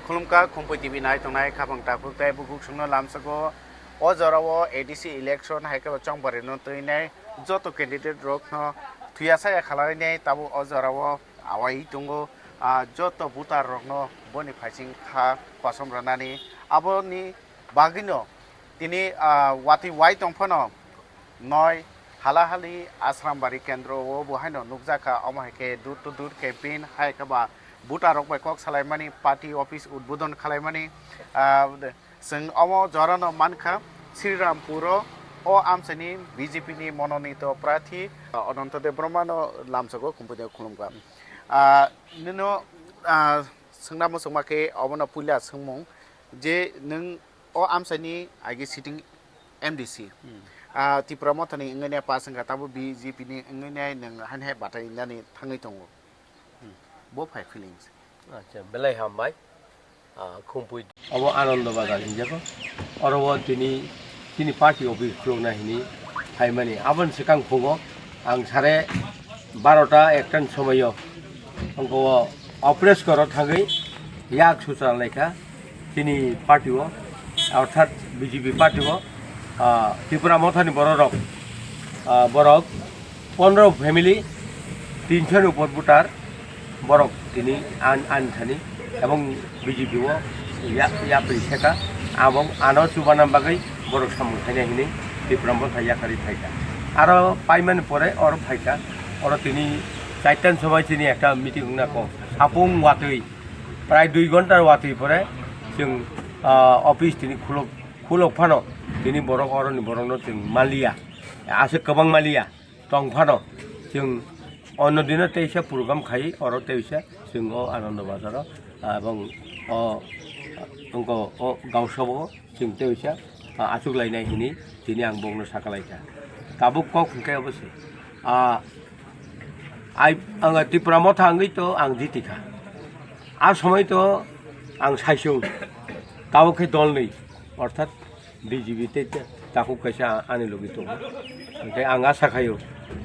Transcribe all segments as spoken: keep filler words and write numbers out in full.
Khulumkha Khumpui T V nai tongnai khapang takhuk tei bukhuk songno lamsako. O jorao A D C election hai khe bo chongbarino twinai joto candidate rokno thuyasa ya khalainai tabuk o jorao awai tongo, ah, joto voter rokno boni phaising kha kosom rwnani. Aboni bagwino tini, ah, watwi wai tongphano noi halahali Asrambari kendro o bo haino nukjakha, omo hai khe door to door campaign hai khe ba voter rok bai kok salaimani, party office udbodon khalaimani, ah, chwng omo jorano mankha Srirampuro o amchaini B J P ni mononito prarthi, ah, Ananto Debbarmano lamsako Khumpui T V khulumkha. Ah, nino, ah, swngna muchungma khe obono puila swngmung je nwng o amchaini agi sitting M D C, ah, Tipra Mothani wngwi nai pass wngkha, tabuk B J P ni wngwi nai nwng haino hai batai nani thangwi tongo. Hmm. Bo phai feelings. Acha, belai hambai. Ah, Khumpui. Obo Anando Bazar hinjago. Oro o tini, tini party office khulukna hini phaimani. Aboni swkang phungo ang sare barota ekta ni somoio wngkha o Operesh koro thangwi yak suchana laikha. Chini party o, orthat B J P party o, ah, Tipra Mothani borok rok, ah, borok pondro family, tinso ni upor voter borok tini an, an thani, ebong B J P o ya, yapri seka, abong ano chubana bagwi borok samung khaina hini Tipra Motha yakarwi phaikha. Aro paimani pore oro phaikha, oro tini chaitani somoi chini ekta meeting wngna kok, sapung watwi. Prai dui ghonta watwi pore chwng, ah, office tini khulok, khulok phano tini borok oroni borokno chwng manliya, aswk kwbang manliya tong phano chwng onno dino teisa program khai oro teisa chwng o Anando Bazaro, ah, ebong o wngkha o Gausabo chwng teisa, ah, achuk lainai hini tini ang bokno sakalaikha. Tabuk kok hwnkhe obo se, ah, ai, ang Tipra Motha wngwi to ang jitikha. A somoi to ang saisung, tabuk khe dolnwi, orthat B J P tei te-, takhuk kaisa ani logi tongo. Hwnkhe ang asa khaio,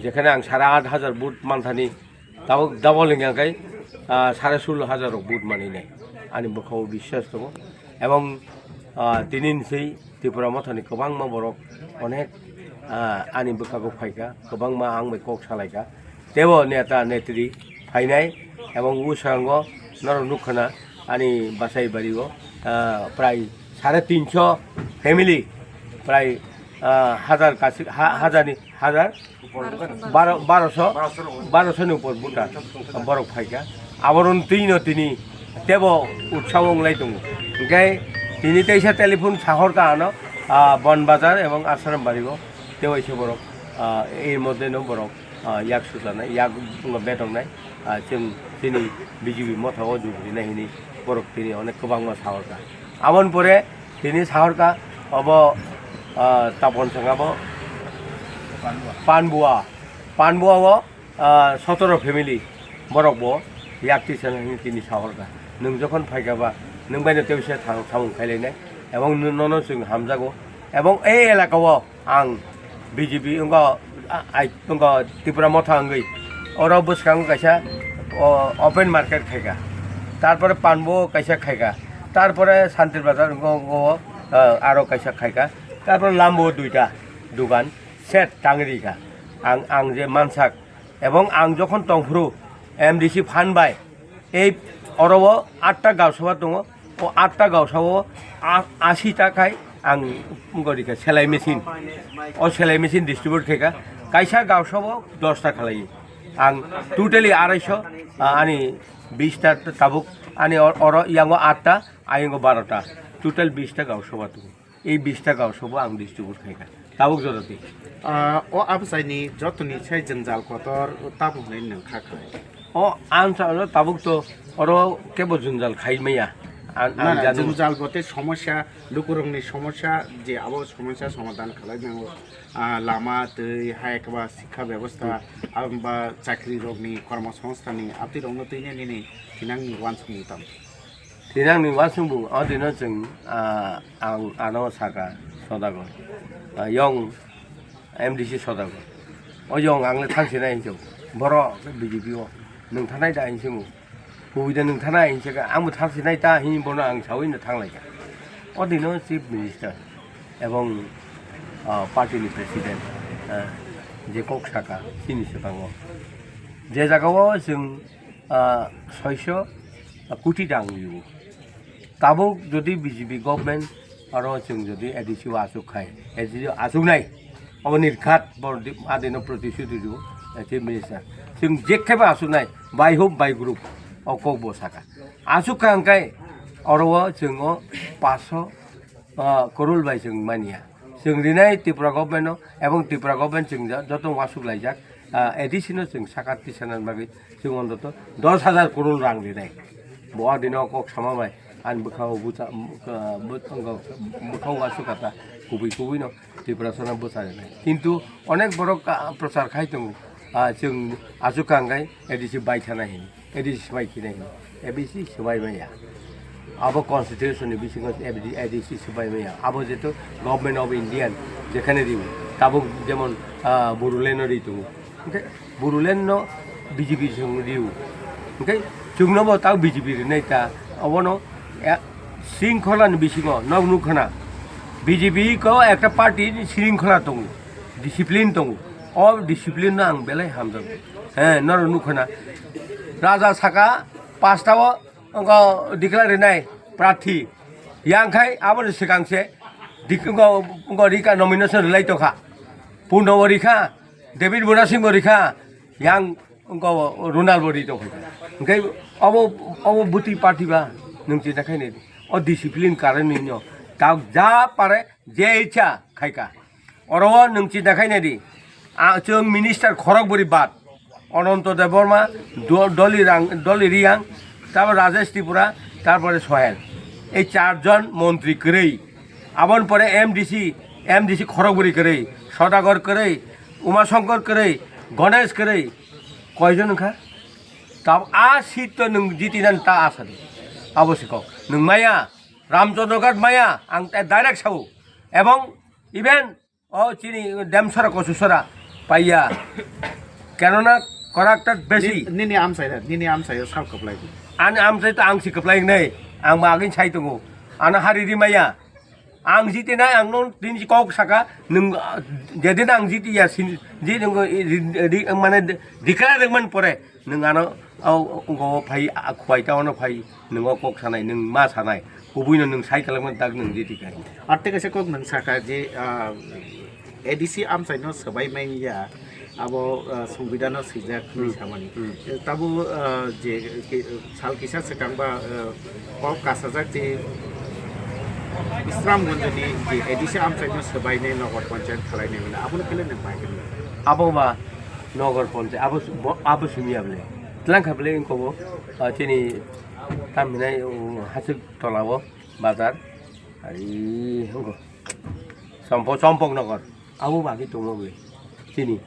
jekhane ang sare aat hajar vote manthani, tabuk double wngya khe, ah, sare sullo hajar rok vote maninai. Ani bwkhao biswas tongo. Ebong, ah, tini ni sei Tipra Mothani kwbangma borok onek, ah, ani bwkhago phaikha, kwbangma ang bai kok salaikha. Teibo neta netri phainai, ebong bwskango norok nukha na ani bachai bario, ah, prai sare tinso family, prai, ah, hajar kasi, ha-, hajar ni, hajar baro, baroso, baroso ni upor voter borok phaikha. Aboroni twino tini teibo utsaho wnglai tongo. Hwnkhe tini teisa telephone sahorkha ano, ah, Bon Bazar ebong Ashram Bari o teibo borok, ah, er moddhe no borok, ah, yak suchana, yak betoknai, ah, chwng chini B J P motha o jug rinai hini borok tini onek kwbangma sahorkha. Aboni pore tini sahorkha obo, ah, Tapon Sangha bo Panbua. Panbua o, ah, sotoro family borok bo yak tisana hini tini sahorkha. Nwng jokhon phaikha ba, nwng bai no tei se thang samung khailainai. Ebong nono chwng hamjago. Ebong ei elaka o ang B J P wngkha, a-, ai, wngkha Tipra Motha wngwi. Oro bwskango kaisa, o, open market khaikha. Tarpore Panbo kaisa khaikha. Tarpore Santir Bazar wngkha, wngkha, o, aro kaisa khaikha. Tarpore Lambo duita dugan set tangri kha. Ang, ang je mansak. Ebong ang jokhon tongphuru M D C phan bai, ei oro o atta gausaba tongo, o atta gausao a-, asi ta khai ang gori kha selai machine, o selai machine distribute khaikha, kaisa gausao dosta khalai, ang totally araiso, a-, ani bista tabuk, ani or-, oro yango atta, ayango barota, total bista gausaba tongo. Ei bista gausabo ang distribute khaikha. Tabuk jora di. Ah, o abwsaini jotoni sai jwngjal kotor tabuk hinwi nwng kha khai. O ansa oro tabuk to oro kebo jwngjal khai maya. An-, Na, ang na, janu. Jwngjal bote somosya, lukurokni somosya je abo somosya somadhan khalai nango. Ah, lama, twi, hai khe ba sikha bebostha, hmm, abo ba chakri rokni, kormo songsthanni, abtwi rokno twi nini thinangni uansukmung tamo. Thinangni uansukmung o dino chwng, ah, ang ano saka Sodagar, ah, yong M D C Sodagar. O yong ang le thang sinai hinwi, borok B J P o nwng thanai da hinwi simo. Kubui da nwng thana hinwi saka, ang bo thang sinai ta hinwi bono ang sawi no thang lai kha. O dino Chief Minister ebong, ah, party ni President, ah, je kok saka chini swkango. Je jaga o chwng, ah, soiso, ah, koti rang liu. Tabuk jodi B J P government aro chwng jodi A D C o asuk khai, A D C o asuk nai, obo nirkhat bor di-, adino protishudhi rw, eh, Chief Minister. Chwng jekhebo asuk nai, by hope by group, o kok bo saka. Asuk kha hwnkhe oro o chwng o paanch sho, ah, korol bai chwng manya. Chwng rinai Tripura government no, ebong Tripura government chwng jo-, joto wasuk laijak, ah, A D C no chwng saka tisanani bagwi chwng ontoto dos hajar korol rang rinai. Bo adino kok sama bai, ani bwkhao bucha-, bwk-, bwk-, bwkhao wasuk kata kubui kubui no Tripura sana bwcha rinai. Kintu onek borok, ah, prochar khai tongo, ah, chwng asuk kha hwnkhe A D C bai thana hini. A D C swbai khinai, A D C swbai maya. Abo constitution ni bisingo A D C swbai maya. Abo jeto Government of India jekhane riu, tabuk jemon, ah, Bodoland no ri tongo. Hwnkhe Bodoland no B J P song riu. Hwnkhe chwngno bo tao B J P rinai ta. Abono, eh, shringkhola ni bisingo nog nukhana. B J P ko ekta party ni shringkhola tongo, discipline tongo. O discipline no ang belai hamjago. He, norok nukhana. Raja saka pasta o, wngkha declare rinai prarthi. Yang khai aboni swkang se dik-, wngkha, wngkha rika nomination rwlai tongkha. Purno bo rikha, David Munasing bo rikha, yang wngkha Ronald bo ri tongkha. Hwnkhe obo, obo bwtwi party ba nwng chinta khainai. O discipline karon ni no tak ja pare je icha khaika. Oro o nwng chinta khainai di. A, chwng minister khorok bwrwi bad. Ananto Debbarma, Do-, Doli Rang-, Doli Riyang, tarpor Rajesh Tripura, tarpore Sohel. Ei charjon montri kwrwi. Aboni pore M D C, M D C khorok bwrwi kwrwi, Sodagar kwrwi, Umashankar kwrwi, Ganesh kwrwi. Koijon wngkha? Tab a seat to nwng jitinani ta asa di. Abo se kok. Nwng maya, Ramchandra Ghat maya, ang ta direct sao. Ebong even o chini Demsora Kosusora paiya. Kenona character besi. Ni-, nini amchai da, nini amchai o sab kwplai di. Ani amchai to ang si kwplai nai. Ang ma agin sai tongo. Ano hari ri maya. Ang jiti nai, ang no din si kok saka, nwng, ah, jedin ang jiti ya sin, je nwng, eh, ri, ri, mane de-, declare rwngmani pore, nwng ano, o, o, o, phai, a, khuai ta ono phai, nwng o kok sanai, nwng ma sanai, kubui no nwng sai kalangmani tak nwng jiti kai. Arte kaisa kok nwng saka je, ah, A D C amchai no swbai manya, abo, ah, Songbidan no swijak hinwi Hmm. samani. Hmm. Eh, tabo, ah, je, ke, sal kisa swkang ba, ah, kok kasajak je Bisramganj ni je A D C amchai no swbai nai Nagar Panchayat khalai nai mane, abo no kele nang bai kene. Abo ba Nagar Panchayat, abo su-, bo-, abo simi able. Tlang kha ble ko bo, ah, chini tam hinai, um, Hasuk Tola o bazar. Ai, hwnkhe. Chompo-, Chompok Nagar. Abo bagwi tongo bwle. Chini.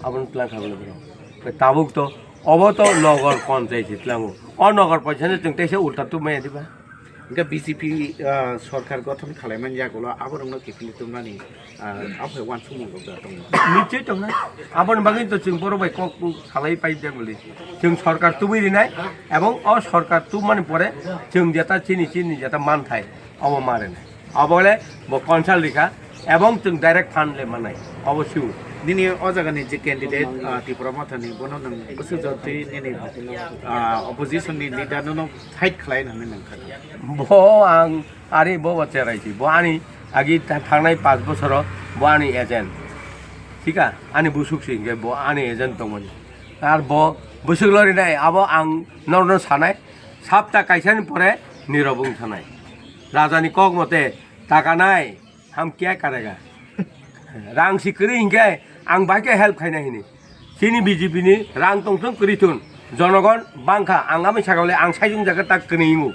Abono tlang kha bwle borok. Tabuk to, obo to Nagar Panchayat se tlango. O Nagar Panchayat no chwng teisa ulta tubmaya diba? Hwnkhe B J P, ah, sorkar gothon khalaiman yagulo aborokno kiphilwi tubnani, ah, aphai uansukmung rok da tongo. Nichoi tongna. Aboni bagwi to chwng borok bai kok salai pai jak bwle. Chwng sorkar tubui rinai, ebong o sorkar tubmani pore chwng jeta chini, chini jeta manthai, obo ma rinai. Obo le bo consult rikha, ebong chwng direct fund le manai. Obo sure. Nini o jagani je candidate, ah, Tipra Mothani, bono nwng bwswk jotwi nini, ah, opposition ni leader no, no fight khlai nani nangkha. Bo ang ari bo bo cherai si. Bo ani agi tha-, thangnai panch bosoro bo ani agent. Thika? Ani busuk si hingke bo ani agent tongmani. Ar bo busuk lori nai abo ang norno sanai. Sapta kaisani pore nirobung thanai. Rajani kok mote taka nai. Ham kya karega? Rang si kwrwi hinkhe ang bai khe help khaina hini. Chini B J P ni rang tongthung kwrwi thun. Jonogon bangkha, ang aboni sakao le ang saichung jaga tak kwnwi wngo.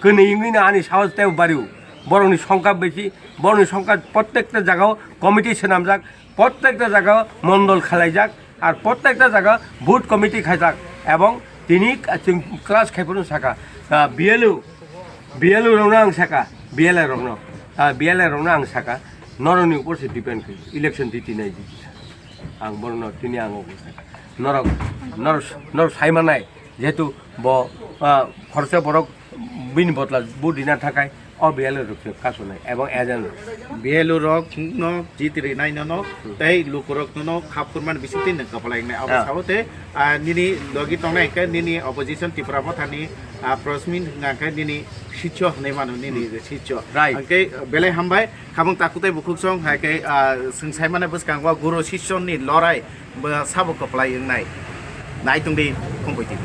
Kwnwi wngwi no ani sahos tei bariu. Borokni songkha besi, borokni songkha prottekta jagao committee swnamjak, prottekta jagao mondol khalaijak, ar prottekta jaga booth committee khaijak. Ebong tini chwng class khai phuru saka, ah, B L O, B L O rokno ang saka, B L A rokno, ah, B L A rokno ang saka, norokni upor se depend khai, election jiti nai jiti. Ang borokno tini ang obo saka. Norok, norok, norok sai manai, Jehetu bo, ah, khoroksa borok bini botla vote rina thakai, o B L O rok se kasunai ebong agent rok. B L O rok no jiti rinai nono, tei lukurok nono khap kurmani bisingtwi nwng kwplai wngnai. Abo Ah. Sao tei, ah, nini logi tongnai hwnkhe nini opposition Tipra Mothani, ah, Prosmin hwnkha hwnkhe nini sitio hwnwi mano, nini sitio. Right. Hwnkhe belai hambai, khamung takhuk tei bukhuk song hai khe, ah, swng saimani bwskango guru sisyo ni lorai bo sabo kwplai wngnai. Naitung di, Khumpuiti.